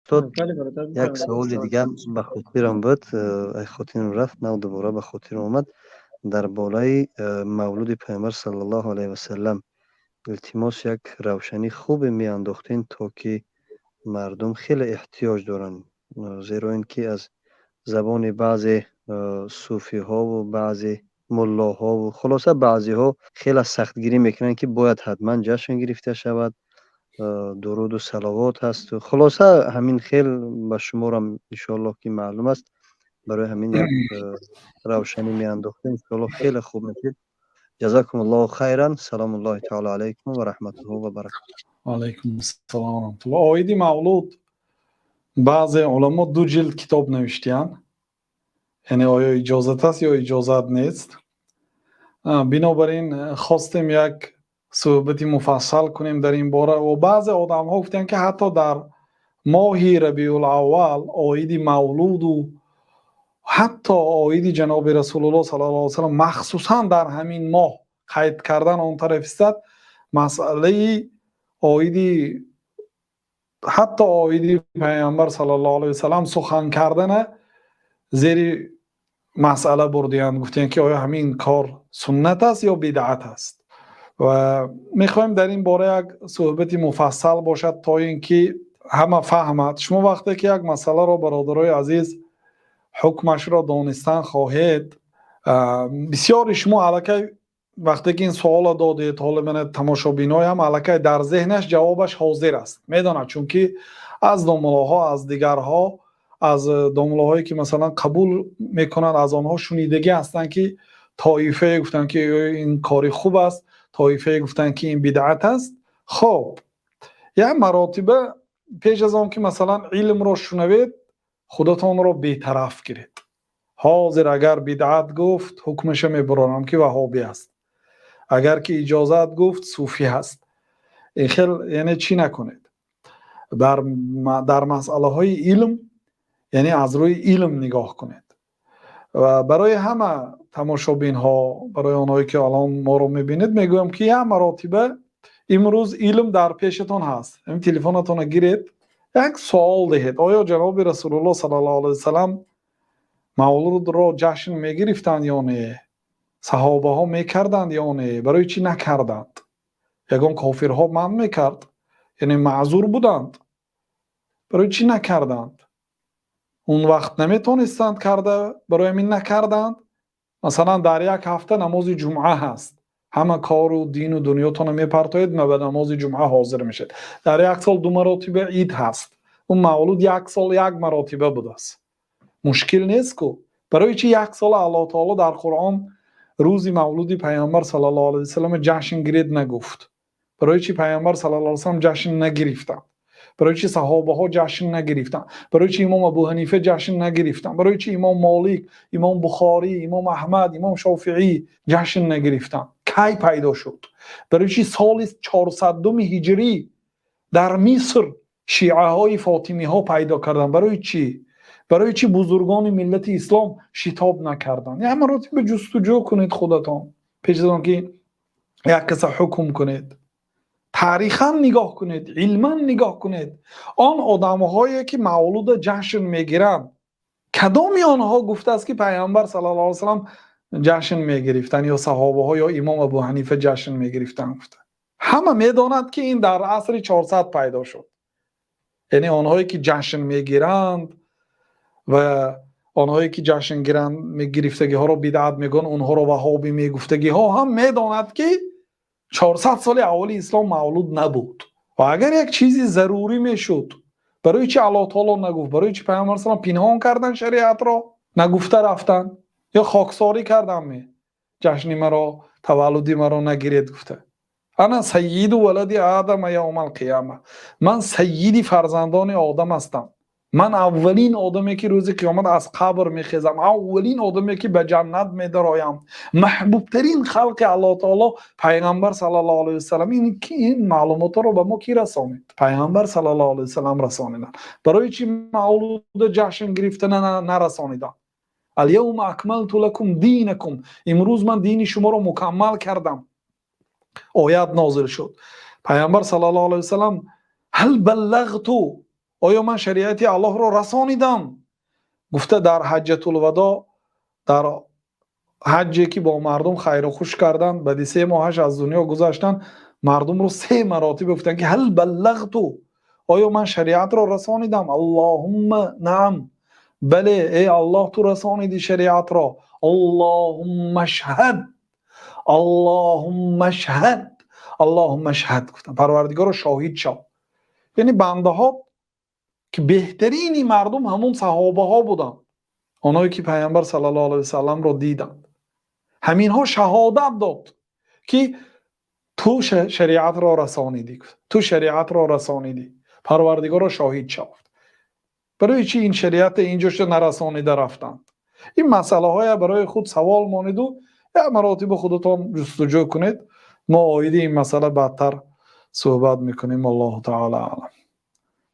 Устод, Бале, бародар. Як саволи дигар ба хотирам буд, ай хотирам рафт, нав дубора ба хотирам омад. Дар бораи мавлуди Паёмбар саллаллоҳу алайҳи васаллам, илтимос, як равшании хубе меандохтем, то ки мардум хеле эҳтиёҷ доранд, зеро ин ки аз забони баъзе суфиҳову баъзе муллоҳову, хулоса, баъзеҳо хеле сахтгирӣ мекунанд, ки бояд ҳатман ҷашн гирифта шавад, дуруду салавот ҳасту, хулоса, ҳамин хел ба шуморам, иншоаллоҳ, ки маълум аст. Барои ҳамин як равшанӣ меандохтем, иншоаллоҳ, хеле хуб мешид. Ҷазакум аллоҳу хайран. Салому ллоҳи таоло алайкум ва раҳматуллоҳ ва баракатуҳ. Алайкум ассалом ва раҳматуллоҳ. Оиди мавлуд баъзе уламо ду ҷилд китоб навиштиянд, яъне оё иҷозат аст ё иҷозат нест. Бинобар ин хостем як суҳбати муфассал кунем дар ин бора. Ва баъзе одамҳо гуфтанд, ки ҳатто дар моҳи Рабиулаввал оиди мавлуду ҳатто оиди ҷаноби Расулуллоҳ саллаллоҳу алайҳи васаллам, махсусан дар ҳамин моҳ қайд кардан он тараф истад, масъалаи оиди ҳатто оиди Пайғамбар саллаллоҳу алайҳи васаллам сухан кардана зери масъала бурдиянд. Гуфтиянд, ки оё ҳамин кор суннат аст ё бидъат аст. Ва мехоҳем дар ин бора як суҳбати муфассал бошад, то ин ки ҳама фаҳмад. Шумо вақте ки як масъаларо, бародарои азиз, ҳукмашро донистан хоҳед, бисёри шумо аллакай вақте ки ин суолро додед, ҳоло мана тамошобиноям аллакай дар зеҳнаш ҷавобаш ҳозир аст, медонад, чунки аз домулоҳо, аз дигарҳо, аз домулоҳое ки, масалан, қабул мекунанд, аз онҳо шунидагӣ ҳастанд, ки тоифае гуфтанд, ки ин кори хуб аст, тоифае гуфтанд, ки ин бидъат аст. Хоб, як маротиба пеш аз он ки, масалан, илмро шунавед, худатонро бетараф гиред. Ҳозир агар бидъат гуфт, ҳукмаша мебарорам, ки ваҳобӣ аст, агар ки иҷозат гуфт, суфӣ ҳаст. Ин хел, яъне, чӣ накунед. Дар масъалаҳои илм, яъне, аз рӯи илм нигоҳ кунед. Ва барои ҳама тамошобинҳо, барои онҳое ки алон моро мебинед, мегӯям, ки як маротиба имрӯз илм дар пешатон ҳаст, ҳамин телефонатонро гиред, як суол диҳед: оё ҷаноби Расулуллоҳ саллаллоҳу алайҳи васаллам мавлудро ҷашн мегирифтанд ё не? Саҳобаҳо мекарданд ё не? Барои чӣ накарданд? Ягон кофирҳо манъ мекард, яъне маъзур буданд. Барои чӣ накарданд? Он вақт наметонистанд карда, барои ҳамин накарданд. Масалан, дар як ҳафта намози ҷумъа ҳаст, ҳама кору дину дунётонро мепартоед ва ба намози ҷумъа ҳозир мешавед. Дар як сол ду маротиба ид ҳаст, он мавлуд як сол як маротиба будааст, мушкил нест ку. Барои чӣ як сола Аллоҳ таоло дар Қуръон рӯзи мавлуди Пайғамбар саллаллоҳу алайҳи васаллам ҷашн гиред нагуфт? Барои чӣ Пайғамбар саллаллоҳу алайҳи васаллам ҷашн нагирифтанд? Барои чӣ саҳобаҳо ҷашн нагирифтанд? Барои чӣ имом Абу Ҳанифа ҷашн нагирифтанд? Барои чӣ имом Молик, имом Бухорӣ, имом Аҳмад, имом Шофиӣ ҷашн нагирифтанд? Кай пайдо шуд? Барои чӣ соли 400-уми ҳиҷрӣ дар Миср шиаҳои фотимиҳо пайдо карданд? Барои чӣ? Барои чӣ бузургони миллати ислом шитоб накарданд? Як маротиба ҷустуҷӯ кунед худатон пеш аз он ки як каса ҳукм кунед. Таърихан нигоҳ кунед, илман нигоҳ кунед. Он одамҳое ки мавлуда ҷашн мегиранд, кадоми онҳо гуфтааст, ки Пайғамбар саллаллоҳу алайҳи васаллам ҷашн мегирифтанд ё саҳобаҳо ё имом Абу Ҳанифа ҷашн мегирифтанд гуфта? Ҳама медонад, ки ин дар асри 400 пайдо шуд. Яъне онҳое ки ҷашн мегиранд ва онҳое ки ҷашн гиранд гирифтагиҳоро бидъат мегӯянд, онҳоро ваҳобӣ мегуфтагиҳо ҳам медонад, ки 400 соли аввали ислом мавлуд набуд. Ва агар як чизи зарурӣ мешуд, барои чи Аллоҳ таоло нагуфт? Барои чи Пайғамбар салам пинҳон кардан шариатро, нагуфта рафтанд ё хоксорӣ кардан? Ме ҷашни маро, таваллуди маро нагиред гуфта. Ана сайиду валади Одама явмал қияма, ман сайиди фарзандони Одам ҳастам, ман аввалин одаме ки рӯзи қиёмат аз қабр мехезам, аввалин одаме ки ба ҷаннат медароям, маҳбубтарин халқи Аллоҳ таоло Пайғамбар саллаллоҳу алайҳи васаллам. Ин ки ин маълумотҳоро ба мо кӣ расонид? Пайғамбар саллаллоҳу алайҳи васаллам расониданд. Барои чӣ мавлуда ҷашн гирифта нарасониданд? Аляавма акмалту лакум динакум, имрӯз ман дини шуморо мукаммал кардам, оят нозил шуд. Пайғамбар саллаллоҳу алайҳи васаллам: ҳал баллағту. Оё ман шариати Аллоҳро расонидам? Гуфта, дар Ҳаҷҷатулвадо, дар ҳаҷҷе ки бо мардум хайру хуш карданд, баъди 3 моҳаш аз дунё гузаштанд, мардумро се маротиба гуфтанд, ки هل بلغت, оё ман шариатро расонидам? اللهم نعم, бале, эй Аллоҳ, ту расониди шариатро. اللهم اشهد, اللهم اشهد, اللهم اشهد, гуфтанд, Парвардигоро, шоҳид шав. Яъне бандаҳо, ки беҳтарини мардум ҳамон саҳобаҳо буданд, оное ки Пайғамбар саллаллоҳу алайҳи васалламро диданд, ҳаминҳо шаҳодат дод, ки ту шариатро расонидӣ, ту шариатро расонидӣ, Парвардигоро, шоҳид шав. Барои чи ин шариата инҷоша нарасонида рафтанд? Ин масъалаҳоя барои худ савол монеду, як маротиба худатон ҷустуҷӯ кунед. Мо оиди ин масъала баъдтар суҳбат мекунем. Аллоҳу таала аълам.